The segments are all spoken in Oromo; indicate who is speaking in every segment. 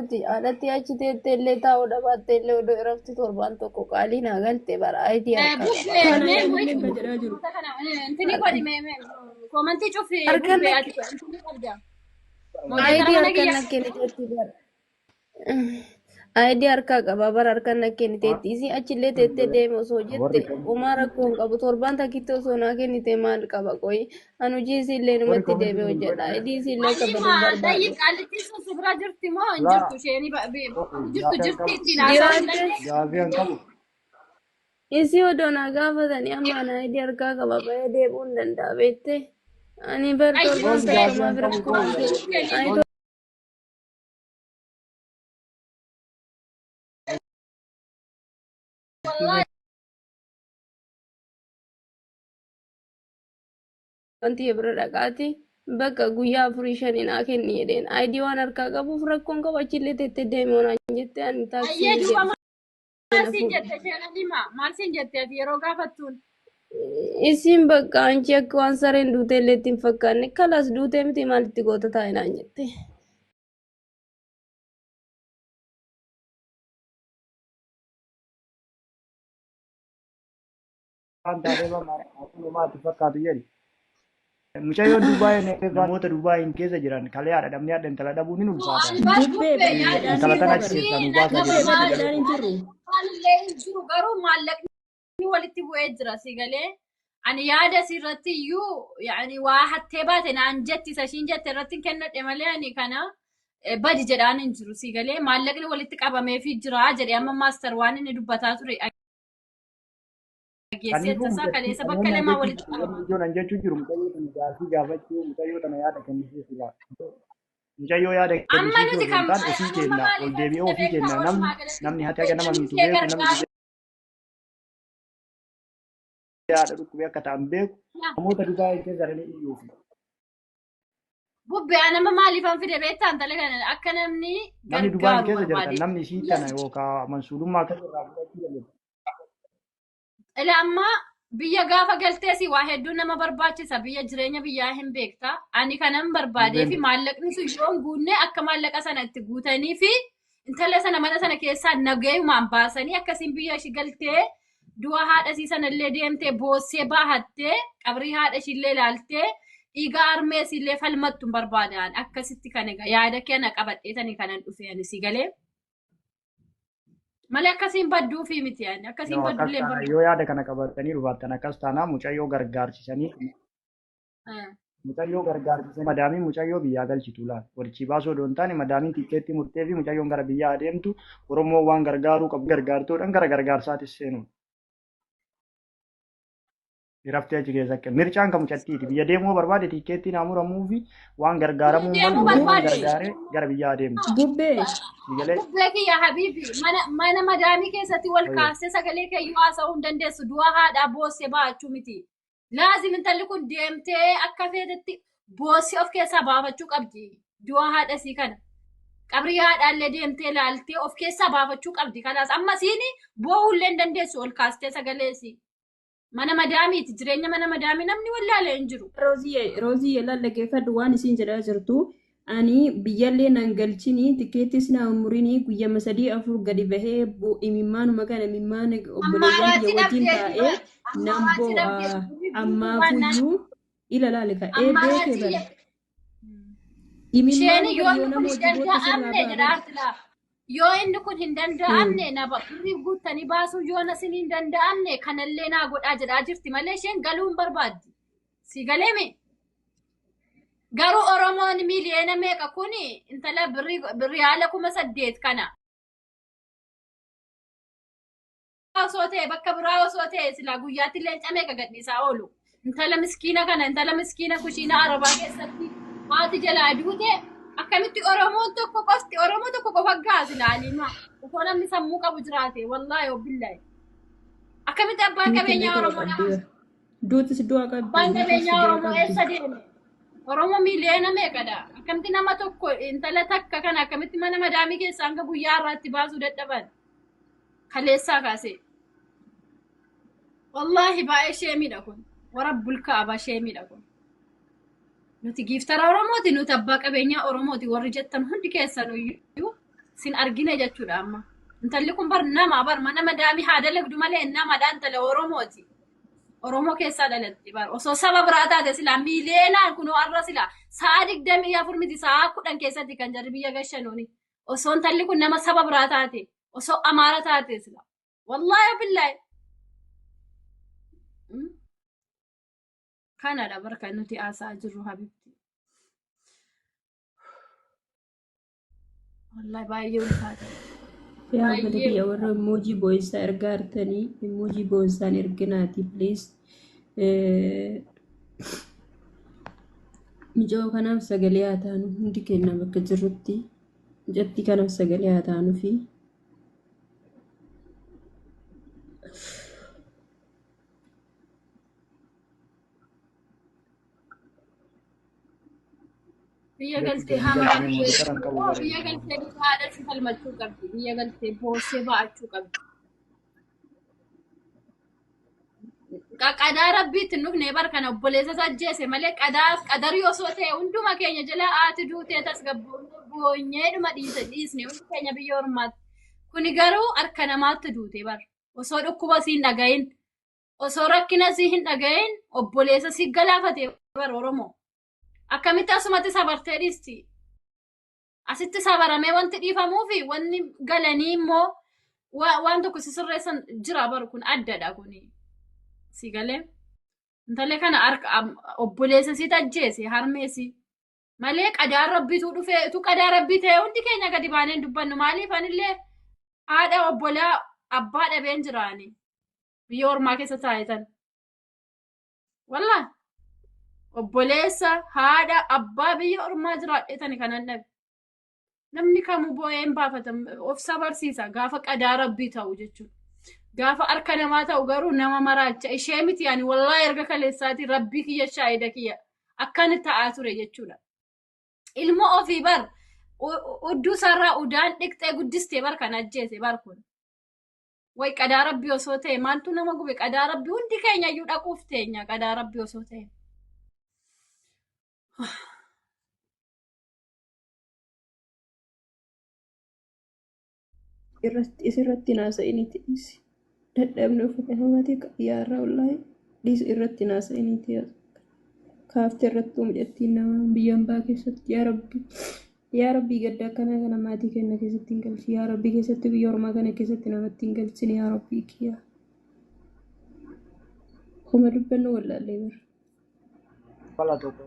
Speaker 1: Nuti alatti achi teettee illee taa'uu dhabaatte illee odoo irratti torbaan tokko qaalii naa galte bara ID harkaa qaba.
Speaker 2: Bubbee
Speaker 3: Kana
Speaker 2: mee
Speaker 3: yaadni kan jedhaa jiru.
Speaker 2: intini godhi mee mee koomantii cufi
Speaker 1: Harkaan
Speaker 2: bubbee
Speaker 1: na
Speaker 2: ati intini qabda.
Speaker 1: ID
Speaker 2: Moodeetara mana
Speaker 1: harkaan
Speaker 2: kiyya.
Speaker 1: na kenniteetti bara. ID harkaa qaba bara harkaan na kenniteetti. Isii achillee teettee deeme osoo
Speaker 4: Warri
Speaker 1: jette homaa rakkoo hin qabu. Torbaan takkitti osoo naa kennite maal qaba qoyi. Ani hojii isiillee
Speaker 4: warri
Speaker 1: numatti
Speaker 4: koomentii
Speaker 1: deeme
Speaker 4: kun
Speaker 1: hojjedha. ID isiillee akka
Speaker 2: Alima
Speaker 1: badu hin barbaadu.
Speaker 2: tayyib qaallittiin sun si bira jirti moo hin
Speaker 4: laa
Speaker 2: jirtu isheen jirtu
Speaker 4: gaafii an
Speaker 2: jirti
Speaker 4: qabu
Speaker 2: ittiin haasa'uu hin
Speaker 1: Jiraatte
Speaker 2: dandeessu.
Speaker 4: gaafii an qabu
Speaker 1: isii odoo naa gaafatanii amma ana ID harkaa qaba bahee deebi'uu hin danda'a beektee. Ani bar
Speaker 2: Tayyib
Speaker 1: torbaan
Speaker 4: qoon
Speaker 1: takka
Speaker 4: gaafii
Speaker 1: maaf
Speaker 4: an qabu
Speaker 1: rakkoo
Speaker 4: qoon
Speaker 1: hin
Speaker 2: kenni.
Speaker 1: Ani
Speaker 4: qoon
Speaker 2: Wallahi
Speaker 1: wanti bira dhaqaati bakka guyyaa afurii shanii naa kenni jedheen. ID waan harkaa qabuuf rakkoon qabu achillee teettee deemi onaan jette ani taaksii
Speaker 2: ayyee duuba
Speaker 1: deebisee
Speaker 2: maal
Speaker 1: na
Speaker 2: siin
Speaker 1: fuudhe.
Speaker 2: jette isheen Alima maal siin jette ati yeroo gaafattuun.
Speaker 1: Isiin bakka anchi akka waan sareen duutee illee itti hin fakkaanne kalas duutee miti maal itti goota taa'e naan jette.
Speaker 4: Waan taatee maati fakkaatu jedhi. Mucayyoon Dubaay namoota Dubaayin keessa jiran kalee haadha dhabnee haadha intala dhabuun ni ulfaata.
Speaker 2: Albaas
Speaker 3: Bubbee
Speaker 2: bubbee
Speaker 3: bakka
Speaker 2: yaada
Speaker 3: jedhaan
Speaker 4: Intala
Speaker 3: hin
Speaker 4: tana
Speaker 3: jirru
Speaker 4: achi
Speaker 3: bara.
Speaker 4: keessaa nu baasaa
Speaker 3: Bubbee
Speaker 4: jedhanii
Speaker 3: bakka
Speaker 4: sagalee
Speaker 3: jedhaan hin jirru.
Speaker 2: Maalillee hin jiru garuu maallaqni walitti bu'ee jira si galee. Ani yaada asirratti iyyuu yaani waa hattee baate naan jetti isa ishiin jette irratti hin kennadhe malee ani kana badi jedhaan hin jiru si galee maallaqni walitti qabameefii jira jedhe amma maaster waan inni dubbataa ture dhageessee
Speaker 4: Kaniifuu
Speaker 2: tasaa
Speaker 4: mucattii
Speaker 2: kaleessa bakka
Speaker 4: namoonni
Speaker 2: lamaa
Speaker 4: an jechuu
Speaker 2: walitti
Speaker 4: jiru
Speaker 2: qabama.
Speaker 4: wanni ijoon an jechuu jiru mucayyoo tana gaaffii gaafachuu mucayyoo tana yaada kennisiisu laata. Mucayyoo yaada
Speaker 2: Amma
Speaker 4: kennisiisuu
Speaker 2: nuti
Speaker 4: osoo hin
Speaker 2: kan
Speaker 4: taane ofii
Speaker 2: amma
Speaker 4: keenya ol
Speaker 2: maaliif
Speaker 4: deebi'ee ofii
Speaker 2: beektaa
Speaker 4: keenya namni
Speaker 2: walumaa galatti
Speaker 4: namni hati haga nama
Speaker 2: namni
Speaker 4: miitu
Speaker 2: ishee
Speaker 4: beeku namni
Speaker 2: gargaaru
Speaker 4: dhibee haadha dhukkubee akka ta'an beeku namoota Dubaayii keessa jiranii iyyuufi.
Speaker 2: Bubbee nama maaliifan fide beektaa intala kana akka namni
Speaker 4: Namni Dubaayii
Speaker 2: gargaaru
Speaker 4: keessa jiratan
Speaker 2: barbaade.
Speaker 4: namni isii tana yookaan mansuulummaa akka irraa fudhachuu danda'u.
Speaker 2: Ila amma biyya gaafa galtees waa hedduu nama barbaachisa. Biyya jireenya biyyaa hin beekta. Ani kanan barbaadee fi maallaqni sun yoo hin guunne akka maallaqa sana itti guutanii fi intala sana mana sana keessaa nagayumaan baasanii akkasiin biyya ishii galtee du'a haadha isii sanallee deemtee boossee baahattee qabrii haadha ishiillee ilaaltee dhiiga harmee isiillee falmattu hin barbaadan. Akkasitti kan egaa yaada kana qabadheetanii kanan dhufe ani si galee. Malee akkasiin badduufii miti ani akkasiin
Speaker 4: Yoo akkas
Speaker 2: baddullee hin
Speaker 4: taana
Speaker 2: barbaadu.
Speaker 4: yoo yaada kana qabatanii dhufaattan akkas taanaa mucayyoo gargaarsisanii mucayyoo gargaarsisanii madaamiin mucayyoo biyyaa galchitu laal walichi baasuu odoo hin taane madaamiin tikkeetti murtee fi mucayyoon gara biyyaa adeemtu Oromoo waan gargaaruu qabu gargaartuudhaan gara gargaarsaatis seenuudha. Raftee achi keessa akka mircaan kan mucattiiti biyya deemuu barbaade tikkeettiin haa muramuu fi waan gargaaramuu malu
Speaker 2: Deemuu
Speaker 4: Oromoon
Speaker 2: barbaade.
Speaker 4: gargaaree gara biyyaa adeemtu.
Speaker 3: Bubbee.
Speaker 4: Sigalee
Speaker 2: Bubbee kiyya habiibi mana mana madaamii keessatti wal
Speaker 4: Oye.
Speaker 2: kaastee sagalee keeyyuu haasa'uu hin dandeessu du'a haadhaa boossee baachuu miti. Laazim intalli kun deemtee akka feetetti boossee of keessaa baafachuu qabdi du'a haadha isii kana. Qabrii haadhaallee deemtee laaltee of keessaa baafachuu qabdi. Kanaas amma isiin boo'uullee hin dandeessu ol kaastee sagalee isii. Mana madaamiiti jireenya mana madaamii namni wallaalee hin jiru.
Speaker 3: Rooziyee Rooziyee laal dhaggeeffadhu waan isiin jedhaa jirtu. Ani biyyallee nan galchini tikeettis na murini guyyama sadii afur gadi bahee imimmaanuma kana imimmaan obboleeyyan
Speaker 2: Ammaaraatti
Speaker 3: kiyya wajjin
Speaker 2: dhabdee
Speaker 3: taa'ee nan
Speaker 2: ammaaraatti
Speaker 3: boo'a
Speaker 2: dhabdee birrii guutuu baannaan
Speaker 3: ammaafuyyuu ila laali ka ee beekee
Speaker 2: ammaaraatti
Speaker 3: bara
Speaker 2: isheen
Speaker 3: imimmaan
Speaker 2: yoo
Speaker 3: bara yoo
Speaker 2: inni kun
Speaker 3: nama
Speaker 2: hin
Speaker 3: hojii bootta sirraa
Speaker 2: danda'amne
Speaker 3: ba'a
Speaker 2: jedha
Speaker 3: bara.
Speaker 2: artilaa. Yoo inni kun hin danda'amne na birrii guuttanii baasuu yoo nasin hin danda'amne kanallee naa godhaa jedhaa jirti malee isheen galuu hin barbaaddi. Si galeemi? Garuu Oromoon miiliyoona meeqa kuni intala birrii riyaala 8,000 kana. Osoo ta'e bakka biraa osoo ta'e silaa guyyaatti leenca meeqa gadhiisaa oolu. Intala miskiina kana intala miskiina kushiina arabaa keessatti haati jalaa duute akkamitti Oromoon tokko qofti Oromoo tokko qofa gahaa silaa aliimaa. Osoo namni sammuu qabu jiraate wallaahi wabillahi. Akkamitti abbaan
Speaker 3: Duuti illee
Speaker 2: qabeenyaa
Speaker 3: du'a
Speaker 2: Oromoo
Speaker 3: qabdi
Speaker 2: nama
Speaker 3: bara. Duutis du'a qabdi.
Speaker 2: abbaan
Speaker 3: Duutis
Speaker 2: qabeenyaa
Speaker 3: du'a
Speaker 2: Oromoo
Speaker 3: qabdi.
Speaker 2: eessa deeme? Oromoo miiliyoona meeqadha? Akkamitti nama tokko intala takka kana akkamitti mana madaamii keessaa hanga guyyaa har'aatti baasuu dadhaban? Kaleessaa kaasee. Wallaahi baay'ee sheemiidha kun. Warabbul ka'aba sheemiidha kun. Nuti giiftara Oromooti, nuti abbaa qabeenyaa Oromooti warri jettan hundi keessan iyyuu Sin argine jechuudha amma. Intalli kun bar nama bar mana madaamii haa dalagdu malee namadha intala Oromooti. Oromoo keessaa dhalatti bar osoo saba biraa taate silaa miileenaan kunoo har'a silaa sa'a 24 miti sa'a 10 keessatti kan jarri biyya gashanuuni. Osoo intalli kun nama saba biraa taate osoo Amaara taate silaa. Wallaahi billaahi. Kanadha bar kan nuti haasa'aa jirru habibti. Wallaahi baay'ee ulfaata.
Speaker 3: Yaa obboleetti
Speaker 2: Baay'ee
Speaker 3: kiyya warra emoojii boo'insaa ergaa artanii emoojii boo'insaan erginaati please. Mucoo kanaaf sagalee haa taanu hundi keenya bakka jirrutti mucattii kanaaf sagalee haa taanu fi
Speaker 2: Biyya
Speaker 4: Biyya
Speaker 2: galtee
Speaker 4: biyya
Speaker 2: hamaa
Speaker 4: galchine mooditara hin qabu
Speaker 2: biyya
Speaker 4: bareedu.
Speaker 2: galtee haadha si falmachuu qabdi. Biyya galtee boossee ba'achuu qabdi. Qadaa rabbiitti hin dhufne bar kana obboleessa isaa ajjeese malee qadaa qadarii osoo ta'e hunduma keenya jala haati duutee tasgabboonnee boonyeedhuma dhiise dhiisne hundi keenya biyya ormaatti. Kuni garuu harka namaatti duute bar. Osoo dhukkuba sii hin dhagahin osoo rakkina sii hin dhagahin obboleessa sii galaafate bar Oromoo. Akkamitti asumatti sabartee dhiisti? Asitti sabaramee wanti dhiifamuu fi wanni galanii immoo waan tokko si sirreessan jira baru kun addadha kuni. Si galee? Intalli kana harka obboleessa siit ajjeese harmeesi. Malee qadaan rabbiitu dhufee utuu qadaa rabbii ta'e hundi keenya gadi baanee hin dubbannu maaliif anillee haadha obbolaa abbaa dhabeen jiraani biyya ormaa keessa taa'etan. Wallah obboleessa haadha abbaa biyya ormaa jiraadheetani kanan dhabe. Namni kamuu boo'ee hin baafata of sabarsiisa gaafa qadaa rabbii ta'u jechuudha. Gaafa harka namaa ta'u garuu nama maraacha ishee miti ani wallaahi erga kaleessaatii rabbii kiyya shaahida kiyya akkan ta'aa ture jechuudha. Ilmoo ofii bar udduu isaarraa udaan dhiqxee guddistee bar kan ajjeese bar kun. Way qadaa rabbii osoo ta'e maaltu nama gube qadaa rabbii hundi keenya iyyuu dhaquuf teenya qadaa rabbii osoo ta'e.
Speaker 3: Irratti isirratti naasa'iniiti dhiisi. Dadhabni uffata namaati yaarraa wallaahi dhiisi irratti naasa'iniiti kaaftee irratti mucattiin nama biyya hambaa keessatti yaa rabbi yaa rabbii gadda akkanaa kana maatii keenya keessatti hin galchi yaa rabbii keessatti biyya ormaa kana keessatti namatti hin galchine yaa rabbii kiyya. Kuma dubbannu wallaallee bara.
Speaker 4: Fala tokko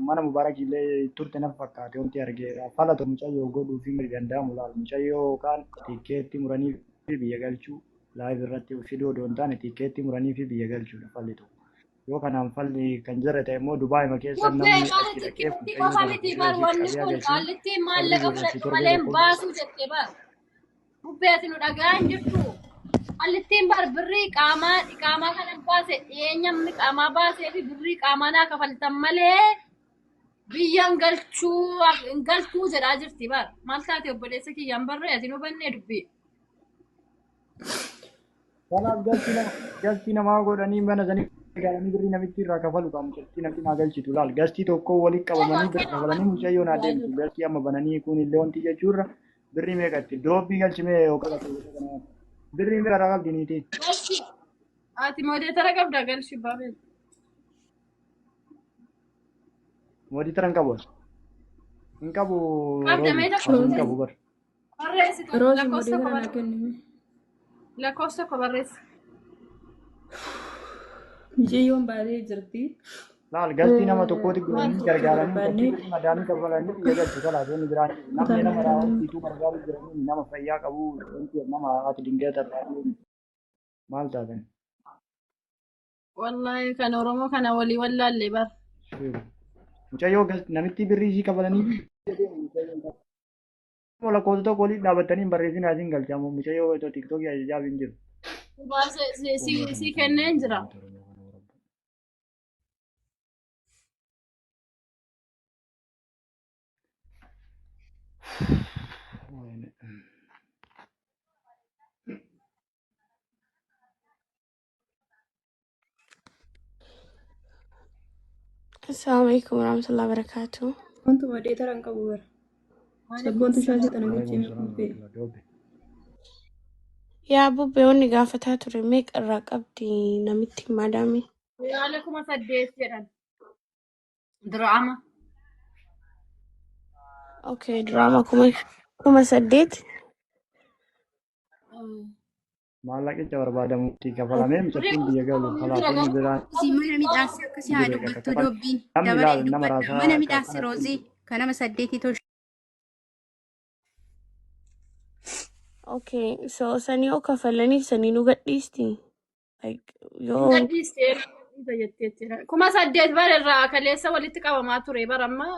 Speaker 4: mana Mubaarak illee turte na fakkaate wanti argeera. Fala tokko mucayyoo godhuu fi danda'amu laal. Mucayyoo yookaan tikkeetti muranii fi biyya galchuu live irratti fiduu odoo hin taane tikkeetti muranii fi biyya galchuudha falli tokko. Yoo kanaan falli kan jirre ta'e immoo Dubaayima keessa
Speaker 2: Bubbee
Speaker 4: namni
Speaker 2: maal
Speaker 4: achi dhaqee
Speaker 2: tikkeetti
Speaker 4: mucayyoo
Speaker 2: qofa
Speaker 4: sana
Speaker 2: miti
Speaker 4: fuudhee
Speaker 2: bar
Speaker 4: asii
Speaker 2: wanni
Speaker 4: qabee
Speaker 2: kun
Speaker 4: agarsiisu
Speaker 2: qaallittiin
Speaker 4: sabni
Speaker 2: maallaqa
Speaker 4: kun achi
Speaker 2: fudhadhu
Speaker 4: torbee
Speaker 2: malee hin
Speaker 4: tokko
Speaker 2: baasuu jette bar. Bubbee ati nu dhagaa hin jirtu. Qaallittiin bar birrii qaamaa qaamaa kana baase dhiyeenya namni qaamaa baasee fi birrii qaamaa naa kafaltan malee biyya hin galchuu hin galtuu jedhaa jirti bar. Maal taate obboleessa kiyya hin barree ati nu bannee dubbii.
Speaker 4: Kanaaf galchii namaa godhanii mana sanii galanii birrii namitti irraa kafalu qabu mucattii namitti naa galchitu laal gastii tokko walitti qabamanii birrii kafalanii mucayyoo naa deemtu gastii amma bananii kun illee wanti jechuurra birrii meeqatti doobbii galchimee yoo qabate birrii meeqa irraa qabdi niitiin.
Speaker 2: Galchi. Ati moodeetara qabda galchi baabee.
Speaker 4: Mooditara hin qabu. Hin qabu
Speaker 2: Qabda
Speaker 4: Roozi
Speaker 2: mee tokko
Speaker 4: hin qabu bar.
Speaker 2: barreessi tokko
Speaker 3: Roozi
Speaker 2: lakkoofsa tokko
Speaker 3: mooditara naa
Speaker 2: barreessi.
Speaker 3: kennime.
Speaker 2: Lakkoofsa tokko barreessi.
Speaker 3: Mucayyoon baatee jirti.
Speaker 4: Laal gastii nama tokkooti
Speaker 3: Waan
Speaker 4: godhanii
Speaker 3: gochuu
Speaker 4: gargaaranii
Speaker 3: barbaanne
Speaker 4: mucattii birrii madaamii kafalanii biyya galchu kalaas inni biraan namni
Speaker 3: kutaan
Speaker 4: nama raawwatiituu gargaaru jiranii nama fayyaa qabu wanti nama haati dingata irraa maal taatan.
Speaker 2: Wallaahi kan Oromoo kana walii wallaallee bar.
Speaker 4: Mucayyoo namitti birrii isii kafalanii lakkoofsa tokko waliin dhaabattanii hin barreessin asiin galcha mucayyoo tiktokii ajajaaf hin jiru.
Speaker 2: Si kenneen jira.
Speaker 1: Assalamu alaikum warahmatullahi wabarakatuh.
Speaker 3: Wantu mooditara hin qabu bara. Sabboontu shaashii tana
Speaker 4: Waalaikum
Speaker 3: gochee
Speaker 4: salaam
Speaker 3: bubbee.
Speaker 4: warahmatullahi Doobbe.
Speaker 5: Yaa bubbee wanni gaafataa ture meeqa irraa qabdi namitti madaami?
Speaker 2: Yaala 8,000 jedhan. Diraama.
Speaker 5: Okay, diraama 8,000.
Speaker 4: Maallaqicha barbaadamutti kafalamee mucattiin biyya galu kalaafonni biraan
Speaker 6: Roozii mana midhaasii akkasii haa
Speaker 4: jiru egaa
Speaker 6: dubbattu
Speaker 4: kafal
Speaker 6: dubbiin
Speaker 4: namni
Speaker 6: dabareen
Speaker 4: ilaal nama
Speaker 6: dubbadha.
Speaker 4: raasaa
Speaker 6: Mana
Speaker 4: akka
Speaker 6: midhaasii
Speaker 4: kanatti
Speaker 6: Roozii kan nama saddeetii tolchu.
Speaker 5: Okay, so sanii yoo kafalanii sanii nu gadhiisti. Like yoo
Speaker 2: Gadhiistee jetteetti. 8,000 bara irraa kaleessa walitti qabamaa ture bara amma.